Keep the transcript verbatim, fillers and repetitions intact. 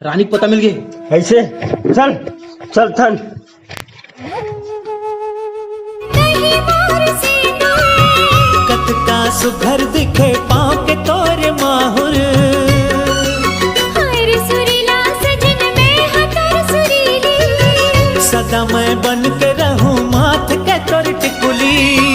रानी के पता मिल गए। ऐसे चल, चल थन। कतका सुघर दिखे पाँव के तोर माहुर। सदा मैं बन के रहूं माथ के तोर टिकुली।